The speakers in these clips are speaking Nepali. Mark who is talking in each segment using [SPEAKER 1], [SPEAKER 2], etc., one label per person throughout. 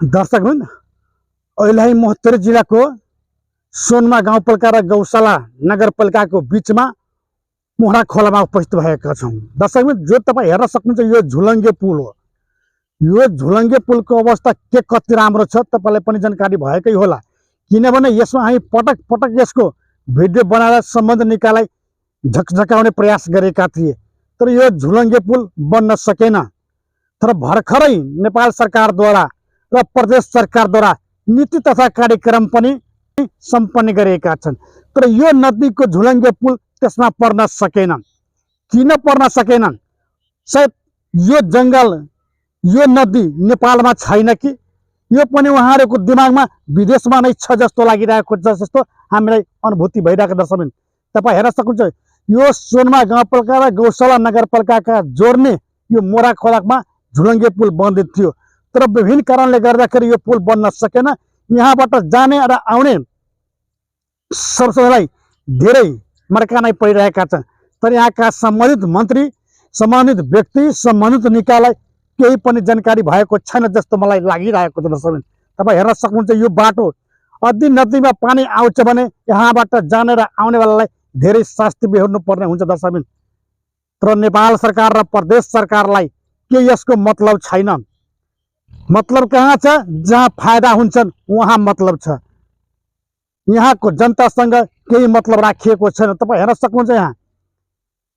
[SPEAKER 1] दर्शकवृन्द, अहिले महोत्तरी जिल्लाको सोनमा गाउँपालिका र गौशाला नगरपालिकाको बीचमा मोहरा खोलामा उपस्थित भएका छौँ। दर्शकवृन्द, जो तपाईँ हेर्न सक्नुहुन्छ यो झुलङ्गे पुल हो। यो झुलङ्गे पुलको अवस्था के कति राम्रो छ तपाईँलाई पनि जानकारी भएकै होला, किनभने यसमा हामी पटक पटक यसको भिडियो बनाएर सम्बन्ध निकालाई झकझकाउने प्रयास गरेका थिए, तर यो झुलङ्गे पुल बन्न सकेन। तर भर्खरै नेपाल सरकारद्वारा र प्रदेश सरकारद्वारा नीति तथा कार्यक्रम पनि सम्पन्न गरेका छन्, तर यो नदीको झुलङ्गे पुल त्यसमा पर्न सकेन। किन पर्न सकेनन्? सायद यो जङ्गल, यो नदी नेपालमा छैन कि यो पनि उहाँहरूको दिमागमा विदेशमा नै छ जस्तो लागिरहेको छ, जस्तो हामीलाई अनुभूति भइरहेको। दर्शकबिन, तपाईँ हेर्न सक्नुहुन्छ यो सोनमा गाउँपालिका र गौशाला नगरपालिकाका जोड्ने यो मोरा खोलामा झुलङ्गे पुल बन्दै थियो, तर विभिन्न कारणले गर्दाखेरि यो पुल बन्न सकेन। यहाँबाट जाने र आउने सबैलाई धेरै मर्कानै परिरहेका छन्, तर यहाँका सम्बन्धित मन्त्री, सम्बन्धित व्यक्ति, सम्बन्धित निकायलाई केही पनि जानकारी भएको छैन जस्तो मलाई लागिरहेको छ। दर्शकबिन, तपाईँ हेर्न सक्नुहुन्छ यो बाटो अझै नदीमा पानी आउँछ भने यहाँबाट जाने र आउनेवालालाई धेरै शास्ति बेहोर्नु पर्ने हुन्छ। दर्शकबिन, तर नेपाल सरकार र प्रदेश सरकारलाई के यसको मतलब छैन। मतलब कहाँ छ? जहाँ फाइदा हुन्छन् वहाँ मतलब छ, यहाँको जनतासँग केही मतलब राखिएको छैन। तपाईँ हेर्न सक्नुहुन्छ यहाँ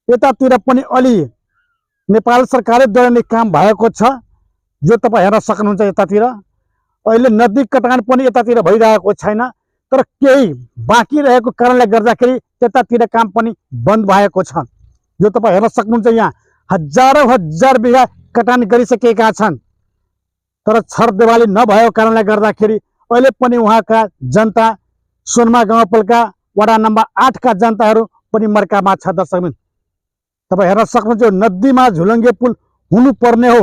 [SPEAKER 1] यतातिर पनि अलि नेपाल सरकारद्वारा नै काम भएको छ, जो तपाईँ हेर्न सक्नुहुन्छ। यतातिर अहिले नदी कटान पनि यतातिर भइरहेको छैन, तर केही बाँकी रहेको कारणले गर्दाखेरि त्यतातिर काम पनि बन्द भएको छ, जो तपाईँ हेर्न सक्नुहुन्छ। यहाँ हजारौँ हजार बिघा कटान गरिसकेका छन्, तर छरदेवाली नभएको कारणले गर्दाखेरि अहिले पनि उहाँका जनता, सोनमा गाउँपालिका वडा नम्बर 8 का जनताहरू पनि मर्कामा छ। दर्शकबिन, तपाईँ हेर्न सक्नुहुन्छ नदीमा झुलङ्गे पुल हुनुपर्ने हो,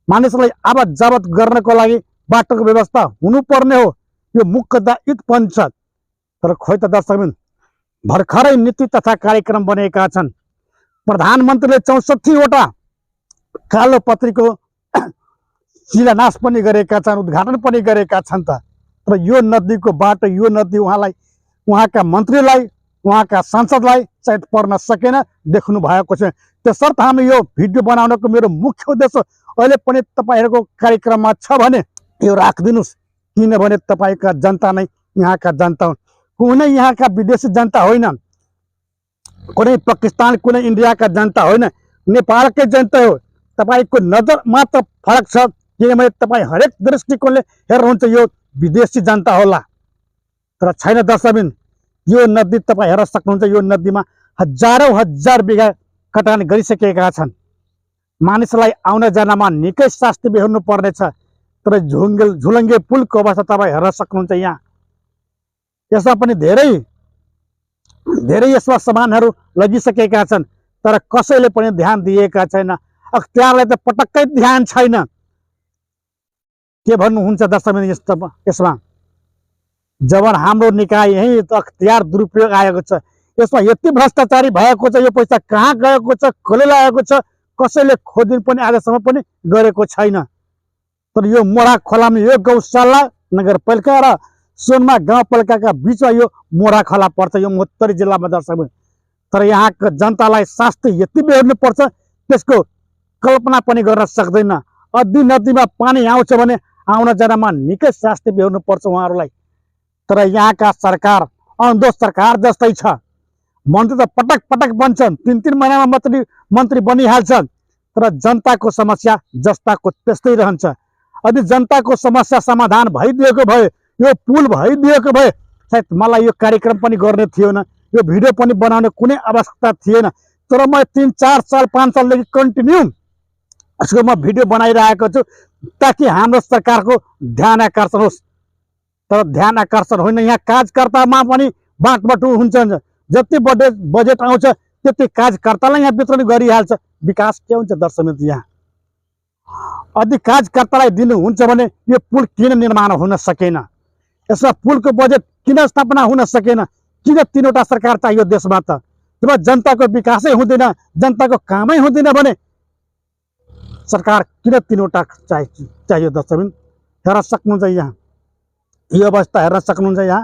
[SPEAKER 1] मानिसलाई आवत जावत गर्नको लागि बाटोको व्यवस्था हुनुपर्ने हो, यो मुख्यतः पनि छ। तर खोइ त दर्शकबिन, भर्खरै नीति तथा कार्यक्रम बनेका छन्। प्रधानमन्त्रीले 64 वटा कालो पत्रीको शिलान्यास पनि गरेका छन्, उद्घाटन पनि गरेका छन्, तर यो नदीको बाटो, यो नदी उहाँलाई, उहाँका मन्त्रीलाई, उहाँका सांसदलाई सायद पर्न सकेन, देख्नु भएको छ। त्यसर्थ हामी यो भिडियो बनाउनको मेरो मुख्य उद्देश्य अहिले पनि तपाईँहरूको कार्यक्रममा छ भने यो राखिदिनुहोस्, किनभने तपाईँका जनता नै यहाँका जनता हुन्, कुनै यहाँका विदेशी जनता होइन, कुनै पाकिस्तान, कुनै इन्डियाका जनता होइन, नेपालकै जनता हो। तपाईँको नजर मात्र फरक छ, किनभने तपाईँ हरेक दृष्टिकोणले हेर्नुहुन्छ यो विदेशी जनता होला, तर छैन। दर्शकबिन, यो नदी तपाईँ हेर्न सक्नुहुन्छ, यो नदीमा हजारौँ हजार बिघा कटान गरिसकेका छन्। मानिसलाई आउन जानमा निकै शास्ति बेहोर्नु पर्नेछ, तर झुलङ्गे पुलको अवस्था तपाईँ हेर्न सक्नुहुन्छ। यहाँ यसमा पनि धेरै धेरै यसमा सामानहरू लगिसकेका छन्, तर कसैले पनि ध्यान दिएका छैन। अख्तियारलाई त पटक्कै ध्यान छैन। के भन्नुहुन्छ दर्शकबिन यसमा? जब हाम्रो निकाय यही त अख्तियार दुरुपयोग आएको छ, यसमा यति भ्रष्टाचारी भएको छ, यो पैसा कहाँ गएको छ, कसले लागेको छ, कसैले खोजिन पनि आजसम्म पनि गरेको छैन। तर यो मोरा खोलामा यो गौशाला नगरपालिका र सोनमा गाउँपालिकाका बिचमा यो मोरा खोला पर्छ, यो महोत्तरी जिल्लामा। दर्शकबिन, तर यहाँको जनतालाई शास्ति यति बेहोर्नु पर्छ, त्यसको कल्पना पनि गर्न सक्दैन। अझै नदीमा पानी आउँछ भने आउन जानमा निकै शास्ति बेहोर्नु पर्छ उहाँहरूलाई, तर यहाँका सरकार अन्धो सरकार जस्तै छ। मन्त्री त पटक पटक बन्छन्, 3-3 महिनामा मन्त्री बनिहाल्छन्, तर जनताको समस्या जस्ताको त्यस्तै रहन्छ। यदि जनताको समस्या समाधान भइदिएको भए, यो पुल भइदिएको भए, सायद मलाई यो कार्यक्रम पनि गर्ने थिएन, यो भिडियो पनि बनाउने कुनै आवश्यकता थिएन। तर म 3-4 साल 5 सालदेखि कन्टिन्यू यसको म भिडियो बनाइरहेको छु, ताकि हाम्रो सरकारको ध्यान आकर्षण होस्। तर ध्यान आकर्षण होइन, यहाँ कार्यकर्तामा पनि बाँडबटुल हुन्छ। जति बजेट आउँछ त्यति कार्यकर्तालाई यहाँ वितरण गरिहाल्छ, विकास के हुन्छ? दर्शकबिन, यहाँ यदि कार्यकर्तालाई दिनुहुन्छ भने यो पुल किन निर्माण हुन सकेन? यसमा पुलको बजेट किन स्थापना हुन सकेन? किन 3वटा सरकार चाहियो देशमा? त जब जनताको विकासै हुँदैन, जनताको कामै हुँदैन भने सरकार किन 3वटा चाहियो? दर्शकबिन, हेर्न सक्नुहुन्छ यहाँ यो अवस्था हेर्न सक्नुहुन्छ यहाँ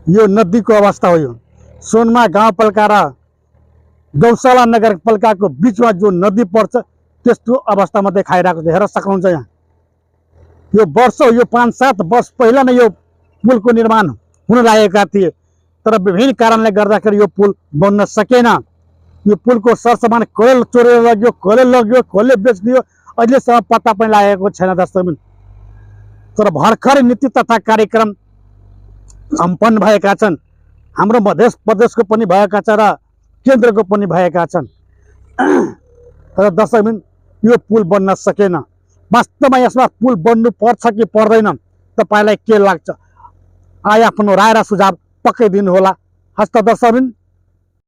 [SPEAKER 1] यो नदीको अवस्था हो। यो सोनमा गाउँपालिका र गौशाला नगरपालिकाको बिचमा जो नदी पर्छ त्यस्तो अवस्थामा देखाइरहेको छ, हेर्न सक्नुहुन्छ यहाँ। यो वर्ष यो 5-7 वर्ष पहिला नै यो पुलको निर्माण हुन लागेका थिए, तर विभिन्न कारणले गर्दाखेरि यो पुल बन्न सकेन। यो पुलको सरसामान कसले चोरेर लग्यो, कसले बेचिदियो, अहिलेसम्म पत्ता पनि लागेको छैन दर्शकबिन। तर भर्खरै नीति तथा कार्यक्रम सम्पन्न भएका छन्, हाम्रो मध्य प्रदेशको पनि भएका छन् र केन्द्रको पनि भएका छन्। तर दर्शकबिन यो पुल बन्न सकेन। वास्तवमा यसमा पुल बन्नु पर्छ कि पर्दैन, तपाईँलाई के लाग्छ? आफ्नो राय र सुझाव पक्कै दिनु होला। हस्त दर्शकबिन।